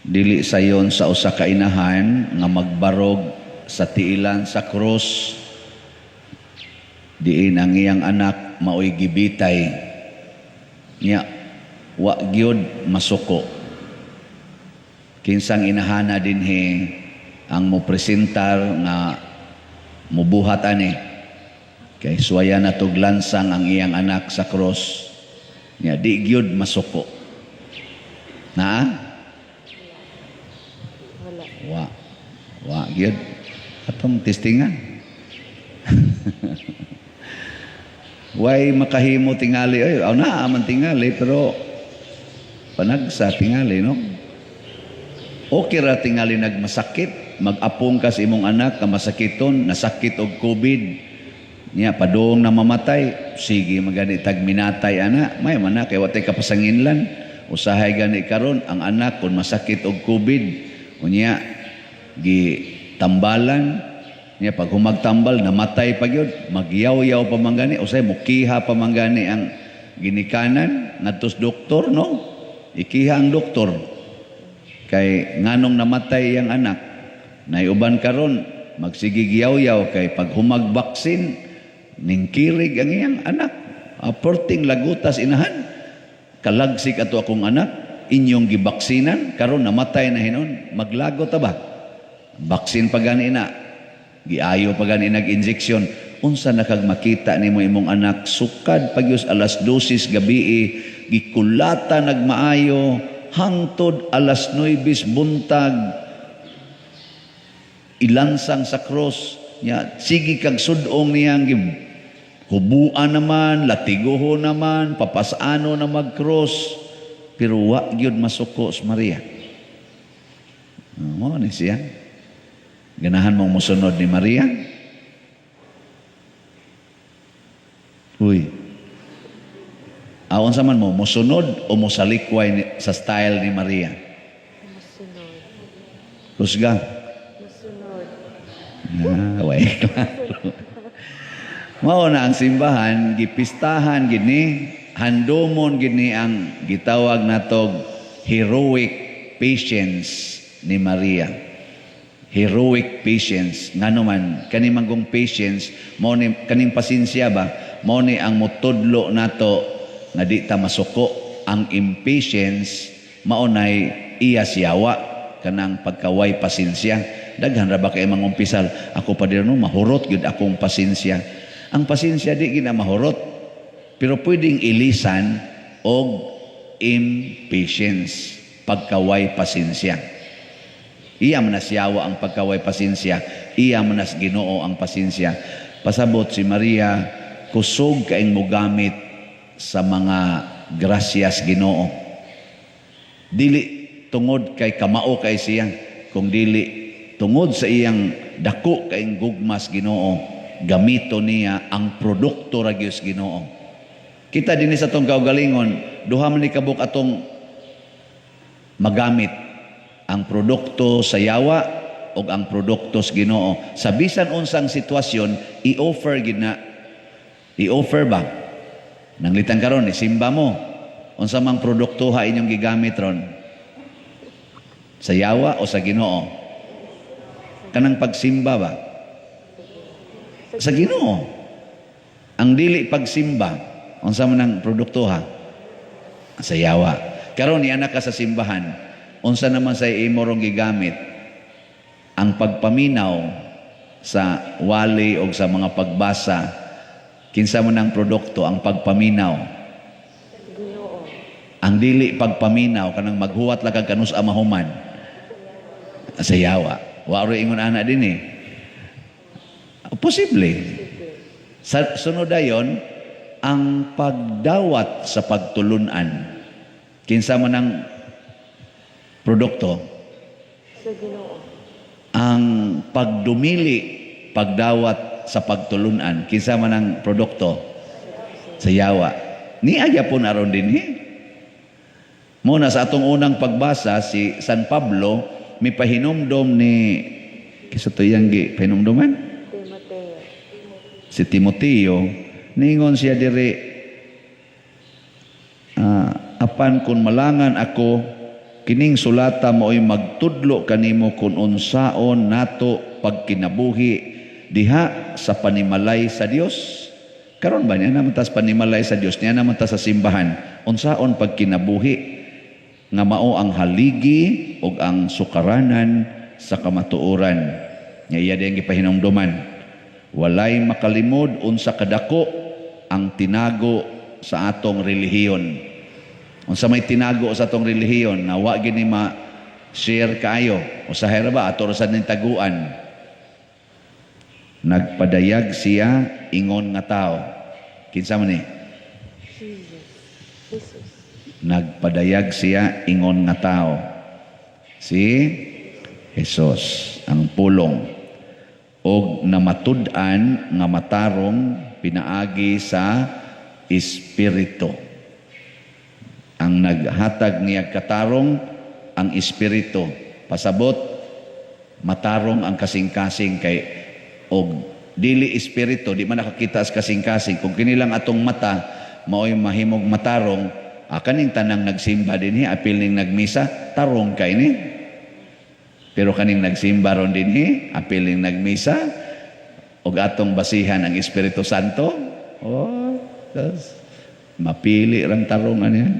Dili sayon sa usa ka inahan nga magbarog sa tiilan sa krus diin ang iyang anak maoy gibitay niya, wa gyud masuko. Kinsang inahana dinhi ang mo presentar nga mubuhat ani kay suwaya na tog lansang ang iyang anak sa krus niya, di gyud masuko naa? Wala. Wa. Wa gyud. Atong testingan. Way makahimo tingali ay aw naa man tingali, pero panagsa tingali, no? Okay ra tingali nagmasakit, mag-apong ka sa imong anak nga masakiton, nasakit og COVID. Niya padung na mamatay, sige magani tag minatay ana, may man na kay wa tay kapasanginlan. Usahay gani karon ang anak kung masakit og COVID, unya gi tambalan niya, pag humagtambal namatay pa gyud, magyaw-yaw pa man gani, usay mukiha pa man gani ang ginikanan ngadto sa doktor, no? Ikiha ang doktor kay nganong namatay yang anak. Nay uban karon magsige yaw-yaw kay pag humag vaccine ningkirig ang iyang anak. Aporting lagutas inahan, kalagsik ato akong anak, inyong gibaksinan, karon namatay na hinon. Maglago ta ba? Baksin pa gani na, giayo pa gani nag-injection. Unsa na kag makita nimo imong anak sukad pagyus alas 12 gabi gikulata nagmaayo hangtod alas 9 buntag ilansang sa cross niya, sige kag sudong niyang hubuan naman, latiguho naman, papasano na mag-cross, pero wa gyud masuko si Maria. Mo ni siya. Ganahan mong musunod ni Maria? Uy. Aon sa man mo, musunod o musalikway sa style ni Maria? Musunod. Kusga. Musunod. Ah, way klaro. Mao na ang simbahan, gipistahan gini, handomon gini ang gitawag natog heroic patience ni Maria. Heroic patience. Ngano man, kani manggong patience, mao ni kaning pasensya ba, mao ni ang motudlo nato nga di ta masuko. Ang impatience mao nay iya siyawa, kanang pagkaway pasensya. Daghan ra ba kay mangumpisal, "Ako pa no, mahurot gyud akong pasensya." Ang pasensya di gina mahurot, pero pwedeng ilisan og impatience, pagkaway pasensya. Iya man na siyawa ang pagkaway pasensya, iya man na sa Ginoo ang pasensya. Pasabot si Maria kusog kaing mogamit sa mga grasyas Ginoo. Dili tungod kay kamao kay siya, kung dili tungod sa iyang dako kaing gugmas Ginoo, gamito niya ang produkto ra gyud sa Ginoo. Kita dinhi sa atong kaugalingon, duha man ni kabuk atong magamit: ang produkto sa yawa o ang produkto sa Ginoo. Sa bisan unsang sitwasyon, i-offer gid na. I-offer ba? Nanglitan karon ni simba mo. Unsa mang produkto ha inyong gigamit ron? Sa yawa o sa Ginoo? Kanang pagsimba ba? Sa Ginoo. Ang dili pagsimba, unsa man ang produkto ha? Sa yawa. Karon ni anak ka sa simbahan, unsa naman sa imo rong gigamit? Ang pagpaminaw sa wali o sa mga pagbasa, kinsa man ang produkto? Ang pagpaminaw? Ginoo. Ang dili pagpaminaw, kanang maghuwat lang kag kanus mahuman, sa yawa. Wa ro ingon ana din eh. Posible. Sa sunod dayon, ang pagdawat sa pagtulunan. Kinsa man ang produkto? Sa Ginoo. Ang pagdumili, pagdawat sa pagtulunan. Kinsa man ang produkto? Sa yawa. Ni po aron dinhi. Muna sa atong unang pagbasa, si San Pablo mipahinumdom ni kinsa to iyang gi pahinumduman? Timoteo. Si Timoteo, ningon siya diri, apan kung malangan ako Kining sulata mao'y magtudlo kanimo kung unsaon nato pagkinabuhi diha sa panimalay sa Dios. Karon ba niya naman tas panimalay sa Dios, niya naman ta sa simbahan, unsaon pagkinabuhi nga mao ang haligi ug ang sukaranan sa kamatuoran. Nga iya din gipahinumduman. Walay makalimod unsa kadako ang tinago sa atong relihiyon. Unsa may tinago sa atong relihiyon na wa gini ma share kaayo. Usahay ra ba ato ra sad ning taguan. Nagpadayag siya ingon nga tao. Kinsa man ni? Jesus. Jesus. Nagpadayag siya ingon nga tao. Si Jesus ang Pulong og namatud-an nga matarong pinaagi sa Espiritu. Ang naghatag niya katarong ang Espiritu. Pasabot, matarong ang kasing-kasing kay og dili Espiritu di man nakakita sa kasing-kasing. Kung kini lang atong mata mao'y mahimog matarong, kaning tanang nagsimba dinhi, apil ning nagmisa, tarong kay ni. Pero kaning nagsimba ron dinhi, apil ning nagmisa, og atong basihan ang Espiritu Santo, oh, tas, mapili rang tarong ano yan.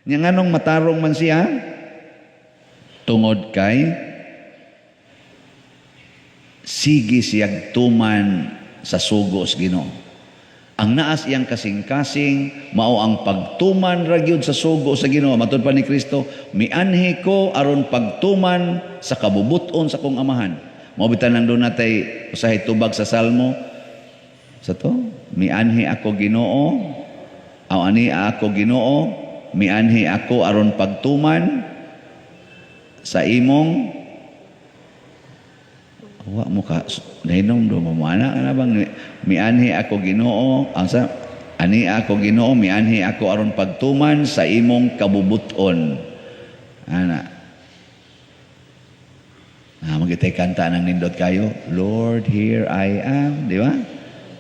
Nya nganong matarong man siya? Tungod kay sige siyag tuman sa sugo sa Ginoo. Ang naas iyang kasing-kasing mao ang pagtuman ra gyud sa sugo sa Ginoo. Matud pa ni Kristo, "Mianhi ko aron pagtuman sa kabubuton sa kong Amahan." Mao bitan nang doon natay usahay tubag sa Salmo sa to, "Mianhi ako, Ginoo, aw ani ako, Ginoo, mianhi ako aron pagtuman sa imong." Wa mo ka nahinom do mo ana na bang "Mianhi ako, Ginoo," ang sa "Ani ako, Ginoo, mianhi ako aron pagtuman sa imong kabubuton," ana. Ah, magitay kanta ng nindot kayo, "Lord, here I am," di ba?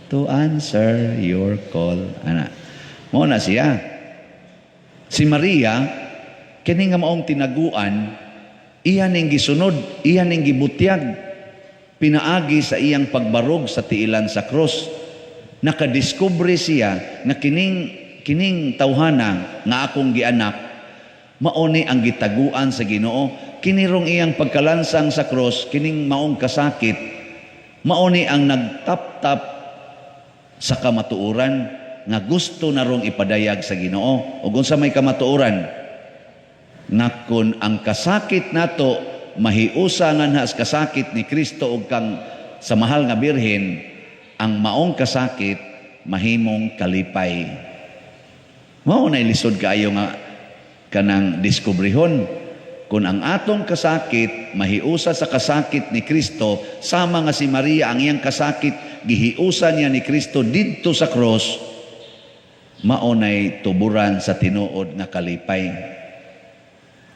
"To answer your call," ana. Mao na siya. Si Maria, kini nga maong tinaguan, iya ning gisunod, iya ning gibutyag, pinaagi sa iyang pagbarog sa tiilan sa krus. Nakadiskubre siya nga kining tawhana nga akong gianak, mao ni ang gitaguan sa Ginoo. Kini rong iyang pagkalansang sa krus, kining maong kasakit, mao ni ang nagtaptap sa kamatuoran nga gusto na rong ipadayag sa Ginoo. Ug unsa may kamatuoran? Nga kun ang kasakit nato mahiusa nganha sa kasakit ni Kristo ug kang sa mahal nga Birhen, ang maong kasakit mahimong kalipay. Mao na lisod kaayo nga kanang diskubrihon. Kung ang atong kasakit mahiusa sa kasakit ni Kristo, sama nga si Maria, ang iyang kasakit gihiusa niya ni Kristo didto sa cross, mao nay tuburan sa tinuod nga kalipay.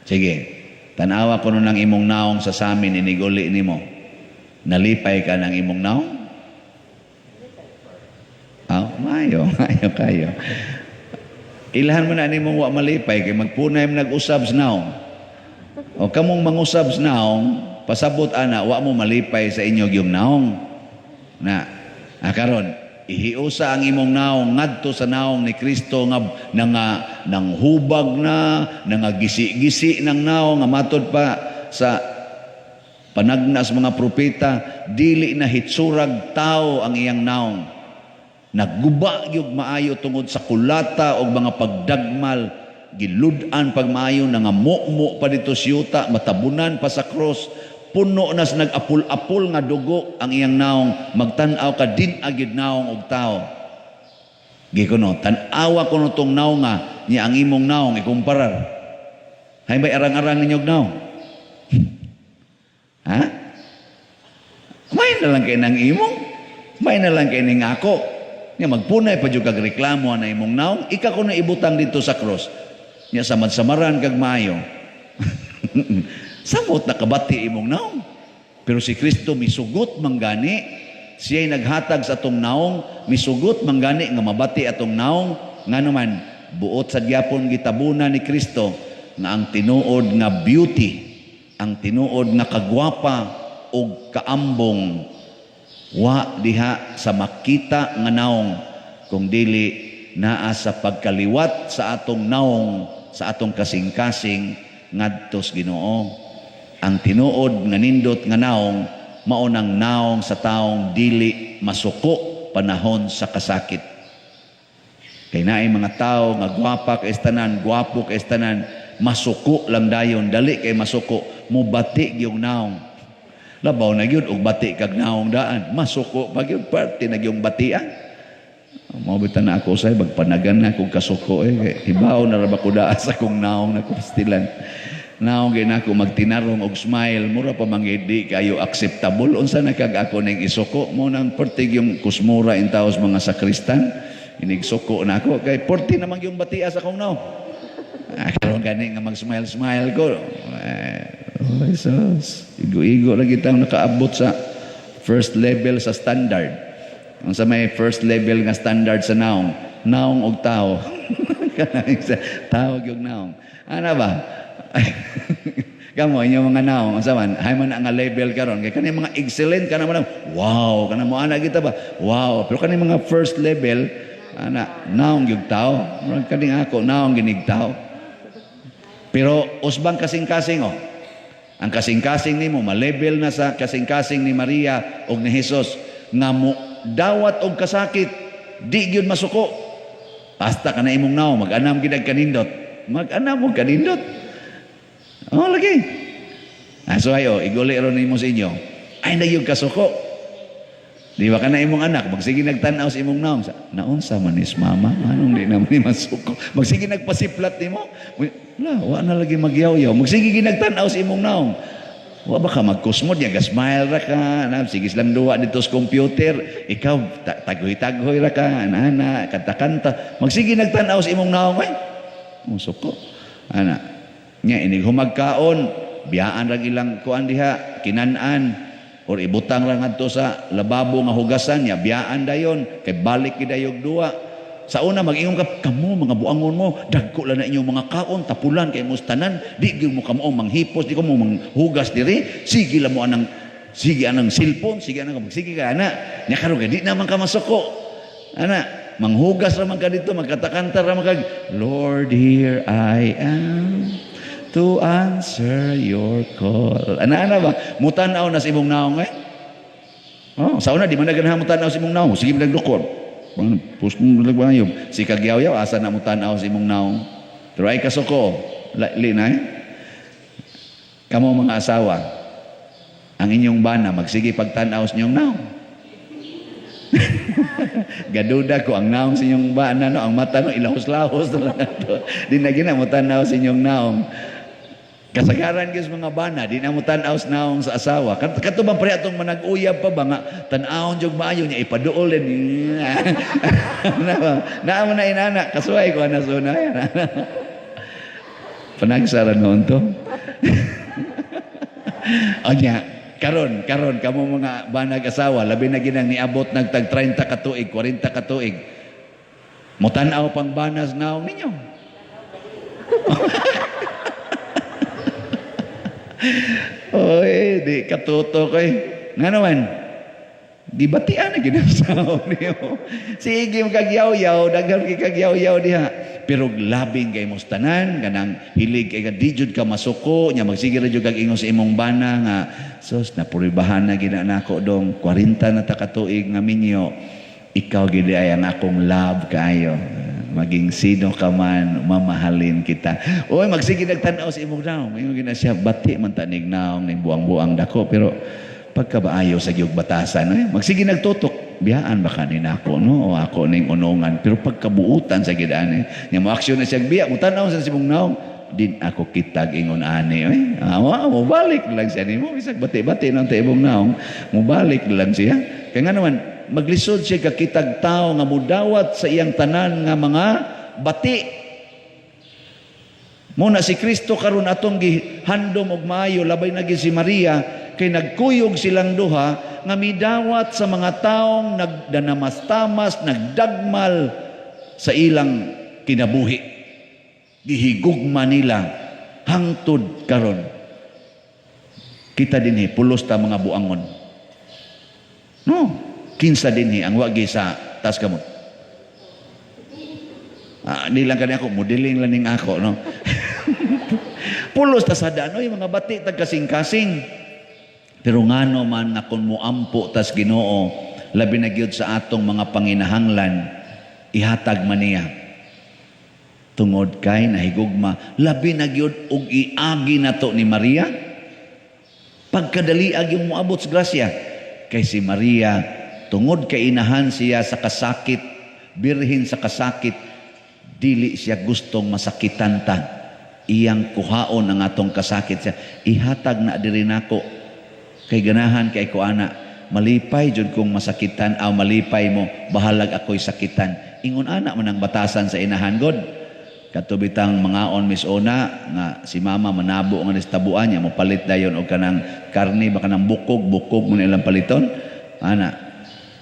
Sige, tanawa ko ng imong naong sa samin iniguli nimo. Nalipay ka ng imong naong? Ah, mayo, mayo kayo. Ilahan mo na nimong wa malipay kay magpunay mo nag-usab sa naong. O kamong mangusab sa naong, pasabot ana wa mo malipay sa inyo yung naong. Na, karon ihiusa ang imong naong ngadto sa naong ni Kristo nga nanga nang hubag na, nangagisi-gisi ng naong nga matod pa sa panagna sa mga propeta, dili na hitsurag tao ang iyang naong. Nagguba gyud maayo tungod sa kulata og mga pagdagmal, gilud-an pagmaayo, nangamumo pa dito siyuta, matabunan pa sa cross, puno na sa nag-apul-apul nga dugo ang iyang naong. Magtan-aw ka, din agid naong og tao. Gikuno, tan-awa kuno tong naong nga niya ang imong naong ikumparar. Hay may arang-arang ninyo og naong? Ha? May na lang kay nang imong, may na lang kay ning ako. Nya magpunay pa jud kag reklamo na imong naong, ika ko na ibutang dito sa cross. Nya samad-samaran kag maayo. Samot nakabati imong naong. Pero si Kristo misugot manggani, siya'y naghatag sa atong naong, misugot manggani nga mabati atong naong, ngano man, Buot sa gyapon gitabunan ni Kristo nga ang tinuod nga beauty, ang tinuod nga kagwapa og kaambong wa diha sa makita nga naong, kung dili naa sa pagkaliwat sa atong naong, sa atong kasing-kasing ngadto sa Ginoo. Ang tinuod nga nindot nga naong mao nang naong sa taong dili masuko panahon sa kasakit. Kay naay mga tao nga gwapa kay tanan, gwapo kay tanan, masuko lang dayon, dali kay masuko, mubati gyung naong. Labaw na gyud og bati kag naong daan, masuko pa gyud, parte na gyung batian. Mao bitaw na ako say magpanagan na kog kasuko eh. Kay hibaw na ra ba ko daa sa akong naong na pastilan. Naong gyud nako magtinarong og smile, mura pa man gyud di kayo acceptable. Unsa na kag ako ning isuko mo nang pertig yung kusmura in taos mga sakristan. Inig suko na ako kay porti naman yung batia sa akong naong. Ah, karon gani nga mag-smile smile ko. Eh, oh, Jesus. Igo-igo ra kitang nakaabot sa first level sa standard. Ang sa may first level nga standard sa naong, naong og tao. Kanang sa tao gyud naong. Ana ba? Kamo inyo mga naong, unsa man, hay man nga level karon kay kani mga excellent kana man, wow, kana mo ana kita ba? Wow, pero kani mga first level ana naong gyud tao. Murag kaning ako naong ginig tao. Pero usbang kasing-kasing oh. Ang kasing-kasing nimo ma-level na sa kasing-kasing ni Maria og ni Jesus nga mo dawat og kasakit, di gyud masuko. Basta kana imong naong mag-anam gid ang kanindot. Mag-anam og kanindot. Oh, lagi. Ah, so ayo, iguli ron nimo sa inyo. Ay na yung kasuko. Di ba kana imong anak, magsige nagtan-aw sa imong naong. Sa, naunsa man is mama, anong di naman ni masuko. Magsige nagpasiplat nimo. Wala, wa na lagi magyaw-yaw. Magsige nagtan-aw sa imong naong. Wa ba ka magkusmod niya, ga-smile ra ka, na, sige silang duwa dito sa computer, ikaw, tagoy-tagoy ra ka, ana, kanta-kanta. Magsige nagtan-aw sa imong naong, ay, musuko. Ana, nya inig humagkaon, biyaan ra ilang kuan diha, kinan-an, or ibutang lang ngadto sa lababo nga hugasan niya, biyaan dayon, kay balik gidayog duwa. Sa una mag-ingon ka, kamo mga buangon mo, dagko lang na inyong mga kaon, tapulan kay mo tanan, di gyud mo kamo manghipos, di ko mo manghugas diri, sige lang mo anang sige anang cellphone, sige anang sige ka ana. Nya karon kay di naman ka masuko. Ana, manghugas ra man ka dito, magkatakanta ra man ka, "Lord, here I am to answer your call." Ana ana ba? Mutan-aw na sa imong naong eh. Oh, sa una di man na ganahan mutan-aw sa imong naong, sige nagdukor. Pus mo nagbayom. Si kagyaw-yaw asa na mutan-aw sa imong naong. Pero ay kasuko, li na eh. Kamo mga asawa, ang inyong bana magsige pagtan-aw sa inyong naong. Gaduda ko ang naong sa inyong bana no, ang mata no ilahos-lahos na lang ato. Di na gina mo tan-aw sa inyong naong. Kasagaran gyud sa mga bana, di na mo tan-aw sa naong sa asawa. Kato bang pre atong manag-uyab pa ba nga tan-awon jud maayo niya ipaduol din. Naa mo na inana, kasuway ko ana suna. Panagsara noon to. O nya, karon, karon kamo mga banag asawa, labi na ginang niabot nagtag 30 ka tuig, 40 ka tuig. Mutan-aw pang banas naong ninyo. Oy, di katuto ko eh. Nga naman, di batian na ginasaw niyo. Sige, kagyaw-yaw, daghan kay kagyaw-yaw diha. Pero labing kay mos tanan, kanang hilig kay di jud ka masuko, nya magsige ra jud kag ingon sa imong bana nga, sus, napuribahan na gina nako dong, 40 na ta ka tuig nga minyo, ikaw gid ay ang akong love kaayo. Maging sino ka man, mamahalin kita. Oy, magsige nagtan-aw sa imong naong. Ingon gina siya, bati man tanig naong ning buang-buang dako, pero pagkabaayo sa giyog batasan, eh, magsige nagtutok, biyaan ba ka ni nako, no? O ako ning unungan, pero pagkabuutan sa gidaan, eh, nya mo aksyon na siya biya, mo tan-aw sa imong naong, din ako kitag ingon ani, eh. Ah, mo balik lang siya nimo, bisag bati-bati nang ta imong naong, mo balik lang siya. Kaya nga naman, maglisod siya kakitag tao nga mudawat sa iyang tanan nga mga bati. Muna si Kristo karon atong gihandom og maayo, labay na gyud si Maria, kay nagkuyog silang duha nga midawat sa mga taong nagdanamastamas, nagdagmal sa ilang kinabuhi. Gihigugma nila hangtod karon. Kita dinhi, pulos ta mga buangon. No, kinsa dinhi ang wagi sa taas kamot? Ah, di lang kani ako, modeling lang ning ako, no? Pulos ta sa daan, oy, mga bati tag kasing-kasing. Pero ngano man nga kung muampo tas Ginoo, labi na gyud sa atong mga panginahanglan, ihatag man niya. Tungod kay nahigugma, labi na gyud og iagi nato ni Maria. Pagkadaliag yung moabot sa grasya kay si Maria, tungod kay inahan siya sa kasakit, birhen sa kasakit, dili siya gustong masakitan ta. Iyang kuhaon ang atong kasakit siya. Ihatag na diri nako kay ganahan kay ko ana. Malipay jud kong masakitan aw malipay mo, bahalag ako'y sakitan. Ingon ana man ang batasan sa inahan god. Kato bitang mangaon Miss Ona nga si mama manabo nga ni sa tabuan niya, mopalit dayon og kanang karne ba, kanang bukog, bukog mo na ilang paliton ana.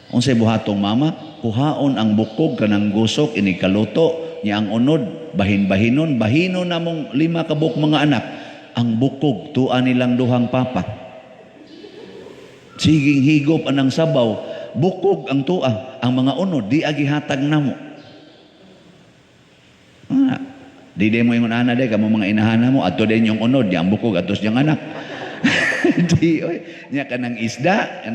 Unsay buhatong mama? Kuhaon ang bukog, kanang gusok, ini kaluto niya. Ang unod, bahin-bahinon, bahinon namong lima ka buok mga anak. Ang bukog tua nilang duhang papa. Siging higop anang sabaw, bukog ang tua. Ang mga unod di agi hatag namo. Ah, di mo ingon ana day kamo mga inahana mo adto din yung unod, yang bukog atos yung anak. Di oy, nya kanang isda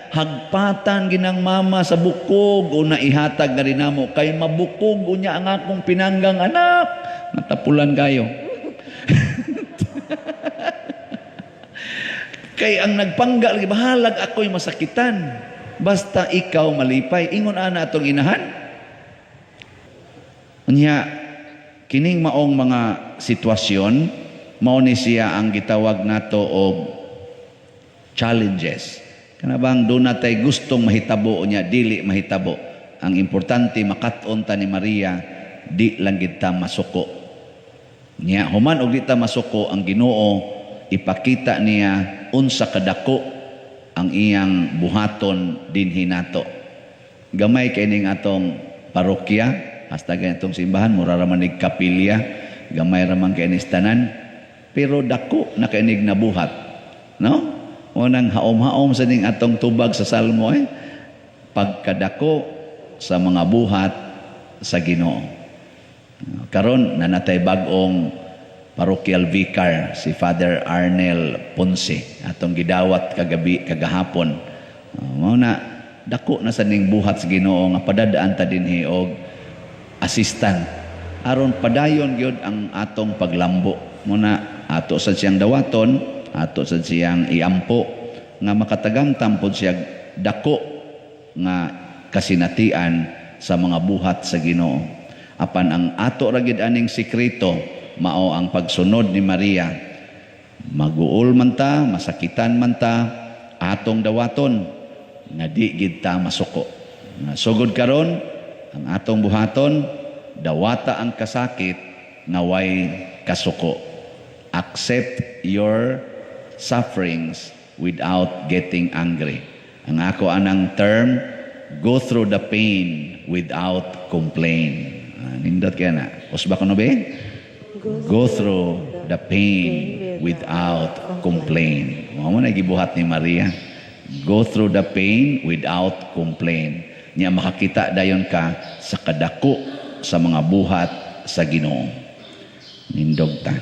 hagpatan ginang mama sa bukog o ihatag na rin namo kay mabukog unya ang akong pinanggang anak. Natapulan kayo. Kay ang nagpangga lagi, bahalag ako'y masakitan. Basta ikaw malipay. Ingon ana atong inahan. Unya, kining maong mga sitwasyon, mao ni siya ang gitawag nato og challenges. Kana bang doon natay gustong mahitabo unya dili mahitabo. Ang importante, makat-on ta ni Maria, di lang gid ta masuko. Nya human og di ta masuko, ang Ginoo ipakita niya unsa kadako ang iyang buhaton dinhi nato. Gamay kay ning atong parokya, hasta ganitong simbahan, mura ra man nig kapilya, gamay ra man kay ni tanan, pero dako na kay nig nabuhat. No? O nang haom-haom sa ning atong tubag sa salmo eh. Pagkadako sa mga buhat sa Ginoo. Karon nanatay bag-ong parochial vicar, si Father Arnel Ponce, atong gidawat kagabi, kagahapon. Mao na dako na sa ning buhat sa Ginoo nga padadaan ta dinhi og assistant aron padayon gyud ang atong paglambo. Muna ato sa siyang dawaton, ato sa siyang iampo nga makatagamtam pod siya dako nga kasinatian sa mga buhat sa Ginoo. Apan ang ato ra gid aning sekreto mao ang pagsunod ni Maria. Maguol man ta, masakitan man ta, atong dawaton nga di gid ta masuko. Nga sugod karon, ang atong buhaton, dawata ang kasakit nga way kasuko. Accept your sufferings without getting angry. Ang ako anang term, go through the pain without complain. Ah, nindot kaya na. Usba ko no be? Go through the pain without complain. Mao na gibuhat ni Maria. Go through the pain without complain. Nya makakita dayon ka sa kadako sa mga buhat sa Ginoo. Nindog ta.